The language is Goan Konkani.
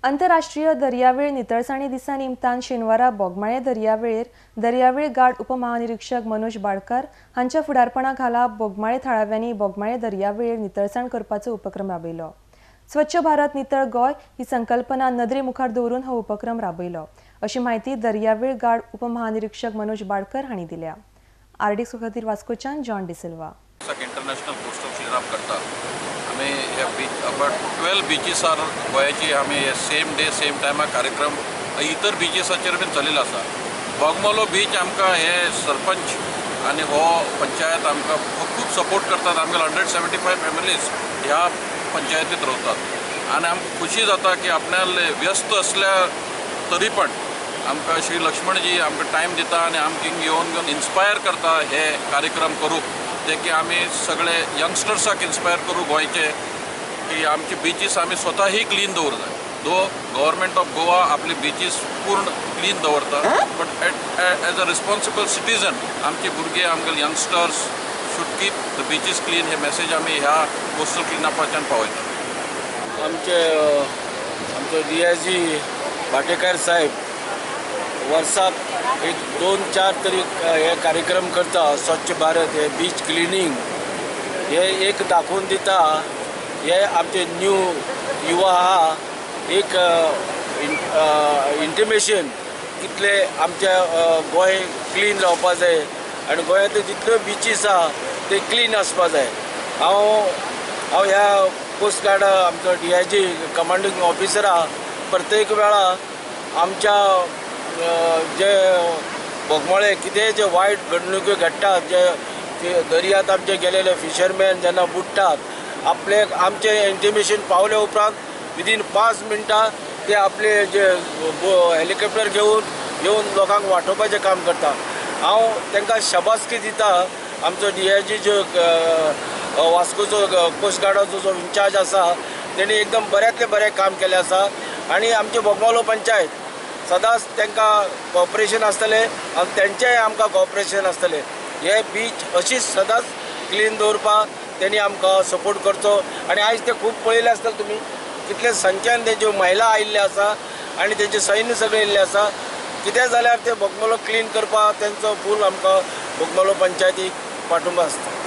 आंतरराष्ट्रीय दर्यावेळ नितळसाणी दिसा निमतान शेनवारा बोगमाळे दर्यावेळेर दर्यावेळ गार्ड उपमहानिरीक्षक मनोज बाडकर हांच्या फुडारपणा खाला बोगमाळे थळाव्यांनी बोगमाळे दर्यावेळेर नितळसाण करपाचो उपक्रम राबयलो। स्वच्छ भारत नितळ गोंय ही संकल्पना नदरे मुखार दवरून हो उपक्रम राबयलो अशी माहिती दर्यावेळ गार्ड उपमहानिरीक्षक मनोज बाडकर हांणी दिल्या। आरडी खातीर वास्कोच्यान John D'Silva. International coastal cleanup करता आमी हे बीच अबाउट 12 बिचीसार गोंयाची आमी सेम डे सेम टायमार कार्यक्रम इतर बिचीसाचेर बीन चलिल्लो आसा। बोगमालो बीच आमकां हे सरपंच आनी हो पंचायत आमकां खूब सपोर्ट करतात। आमगेले 175 फॅमिलीज ह्या पंचायतीत रावतात आनी आमकां खुशी जाता की आपणाले व्यस्त असल्या तरी पण आमकां श्री लक्ष्मणजी आमकां टायम दिता आनी आमकां येवन घेवन इन्स्पायर करता हे कार्यक्रम करूंक, जे की आमी सगळे यंगस्टर्साक इन्स्पायर करूं गोंयचे की आमचे बिचीस आमी स्वताही क्लीन दवरूं जाय। दो गव्हर्मेंट ऑफ गोवा आपले बिचीस पूर्ण क्लीन दवरता, but as a responsible citizen आमचे भुरगे आमगे youngsters should keep the beaches clean hey message आमी ह्या कोस्टल क्लिनअपाच्यान पावयता। आमचे आमचो DIG Bhatekar साहेब वर्साक एक 2-4 तरी हे कार्यक्रम करता। स्वच्छ भारत हे बीच क्लिनींग हे एक दाखोवन दिता। हे आमचे न्यू युवा आहा एक इंटिमेशन कितले आमच्या गोंय क्लीन रावपा जाय आनी गोंयांत जितल्यो बिचीस आहा ते क्लीन आसपा जाय। हांव ह्या कोस्ट गार्ड आमचो DIG commanding officer आहा। प्रत्येक वेळा आमच्या जे बोगमाळे कितें जे वायट घडणुक्यो घडटात, जे दर्यांत आमचे गेलेले फिशरमॅन जेन्ना बुडटात आपले आमचे इंटिमेशन पावले उपरांत विदीन 5 मिनटां ते आपले जे हेलिकॉप्टर घेवन येवन लोकांक वाटोवपाचें काम करता। हांव तांकां शाबासकी दिता। आमचो DIG जो वास्कोचो कोस्ट गार्डाचो जो इन्चार्ज आसा तेणी एकदम बऱ्यांतलें बरें काम केलें आसा आनी आमचे बोगमालो पंचायत सदांच तांकां कॉपरेशन आसतलें आनी तेंचेंय आमकां कॉपरेशन आसतलें। हे बीच अशीच सदांच क्लीन दवरपाक तेणी आमकां सपोर्ट करचो। आनी आयज ते खूब पळयले आसतले तुमी कितले संख्यान तेज्यो महिला आयिल्ल्यो आसा आनी तेजे सैन्य सगळें येयल्लें आसा। कितें जाल्यार ते बोगमालो क्लीन करपाक तेंचो फूल आमकां बोगमालो पंचायतीक पाठिंबो आसता।